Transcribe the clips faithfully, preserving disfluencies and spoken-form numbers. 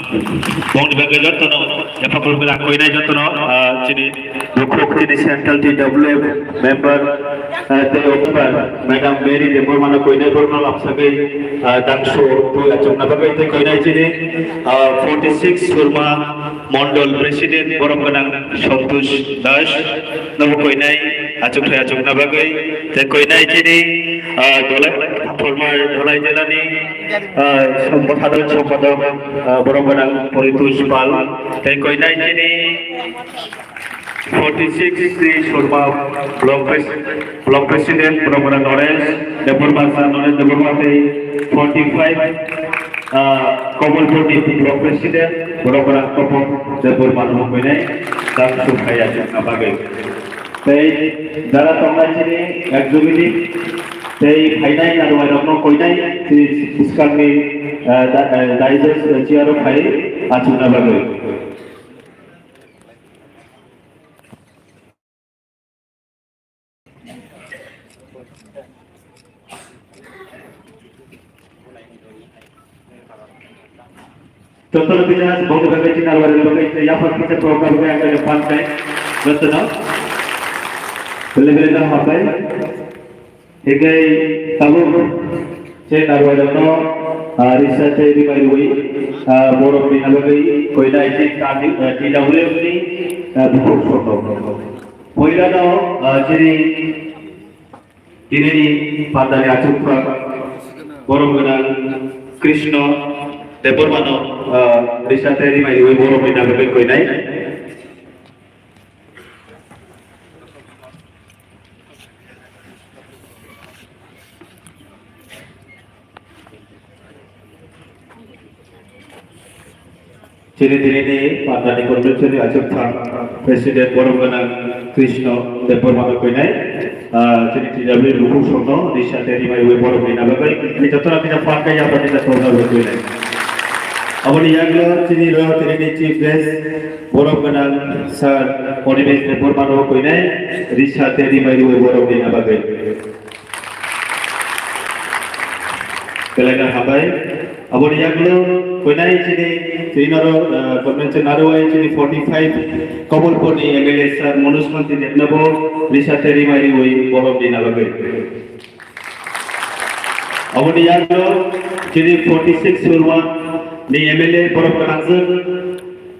Bongni bagwi jotono, yapha khulumkhe ang koinai jotono, ah, chini bukhuk chini Central T W F member, ah, tei member Madam Mary Debbarmano koinai borokno lamsagwi, ah, dangso twi achukna bagwi tei koinai chini, ah, forty six Surma Mondol President borok gwnang Santosh Das nobo koinai achukthai achukna bagwi tei koinai chini, ah, Dholai, former Dholai jilani ah, Songbo Sadharan Sompadok, ah, borok gwnang Paritosh Pal, tei koinai chini forty six ni Surma Block Pres-, Block President, borok gwnang Naresh Debbarma, Naresh Debbarma tei forty five, ah, Kamalpur ni Block President, borok gwnang Topon Debbarma no koinai, dangso twi achukna bagwi. Tei jara tongnai chini executive tei phainai narwai rokno koinai chini bwskangni, eh, da-, eh, dais, eh, chair o phai achukna bagwi. Jotono pina bongni bagwi chini narwai rokni bagwi yapha kisa program khe ang khe phan khai. Jotono bele bele no habai. Hikai tabuk chini narwai rokno, ah, risa tei rimai rwi, ah, borok bina bagwi koinai chini T W F ni, ah, bukhuk soto. Poila no, ah, chini Tinini pandani achukphang borok gwnang Krishna Debbarmano, ah, risa tei rimai rwi borokni nangwi koinai. Chini tinini pandani convention ni achukphang President borok gwnang Krishna Debbarma no koinai, ah, chini T W F bukhuk songno risa tei rimai rwi borok rina bagwi, tei jotono kisa phan khe yapha kisa program rwi koinai. Aboni yaglo chini ro tinini chief guest borok gwnang Sir Onimesh Debbarma no koinai, risa tei rimai rwi borok rina bagwi. Belai no hambai. Aboni yaglo koinai chini, chini naro, ah, convention naro ai chini forty five Kamalpur ni M L A sir Manoj Kanti Debbarma bo risa tei rimai riwi borok rina bagwi. Aboni yaglo chini forty six Surma ni M L A borok gwnang jwk,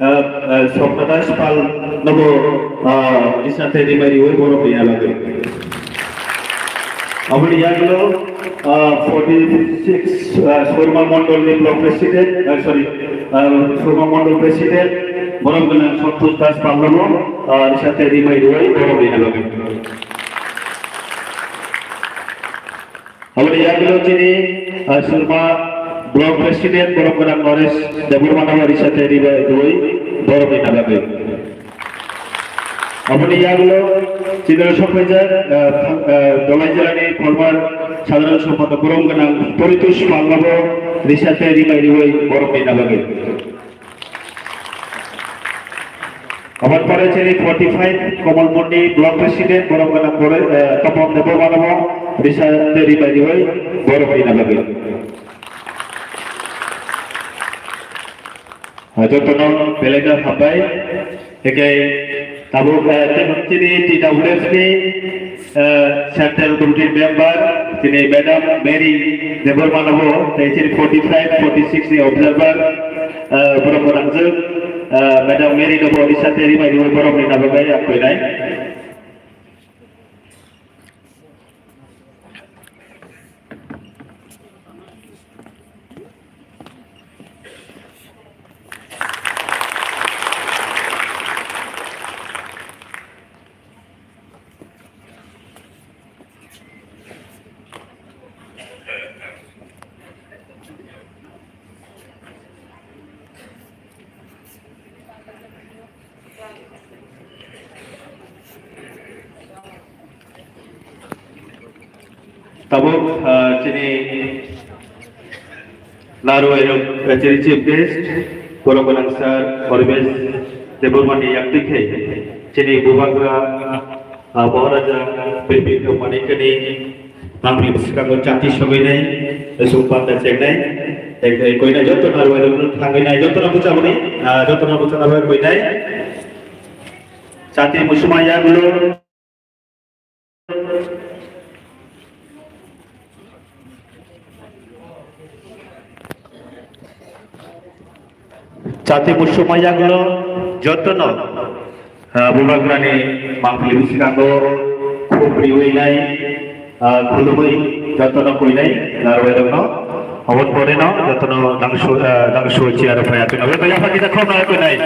ah, ah, Sopnadas Pal nobo, ah, risa tei rimai riwi borok rina bagwi. Aboni yaglo, ah, forty six, ah, Surma Mondol ni Block President, ah, sorry, ah, Surma Mondol President, borok gwnang Santosh Das Pal nobo, ah, risa tei rimai riwi borok rina bagwi. Aboni yaglo chini, ah, Surma Block President borok gwnang Naresh Debbarma no risa tei rimai riwi borok rina bagwi. Aboni yaglo chini sokphaijak, ah, thang-, ah, Dholai jilani former Sadharan Sompadok borok gwnang Paritosh Pal nobo risa tei rimai riwi borok rina bagwi. Aboni pore chini forty five Kamalpur ni Block President borok gwnang pore, eh, Topon Debbarma no risa tei rimai riwi borok rina bagwi. Ah, jotono belai no hambai. Hikai tabuk, eh, tei chini T W F ni, eh, Central Committee member, chini Madam Mary Debbarma nobo, tei chini forty five, forty six ni observer, eh, borok gwnang jwk, eh, Madam Mary nobo risa tei rimai riwi borok rina bagwi ang koinai. Tabuk, ah, chini narwai rok, ah, chini chief guest, borok gwnang sir Onimesh Debbarma ni yak twi khe chini bubagra, ah, Maharaja Bipin Kumar ni kani nangni bwskango chati sogwi nai, sung panda chengnai. Ek, ek, koinai joto narwai rok thangwi nai joto no bwchaboni, ah, joto no bwchaboni koinai. Chati musuma yagulo. Chati musuma yagulo joto no. Ah, bubagrani mangpili bwskango khum riwi nai, ah, khulumwi jotono koinai narwai rokno. Oboni pore no jotono dangsu, ah, dangsu chair phai atwino. Bebak yapha kita khum nai koinai.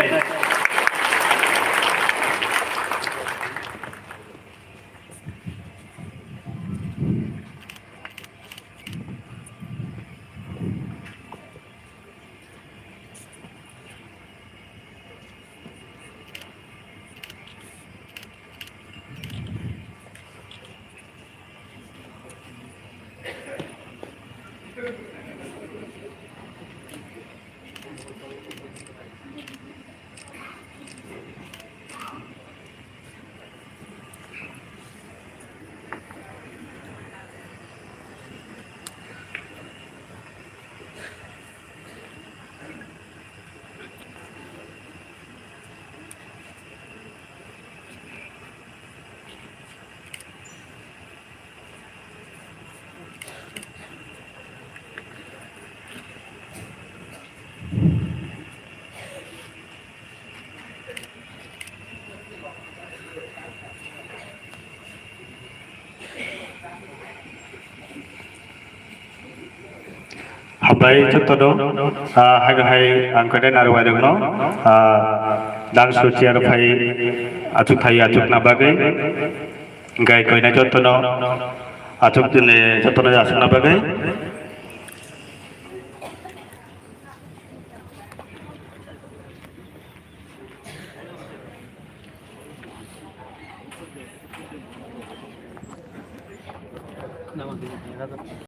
Hambai jotono, ah, hai hai ang kene narwai rokno, ah, dangsu chair phai achuk thai achukna bagwi, hingkai koinai jotono achuk dine jotono achukna bagwi.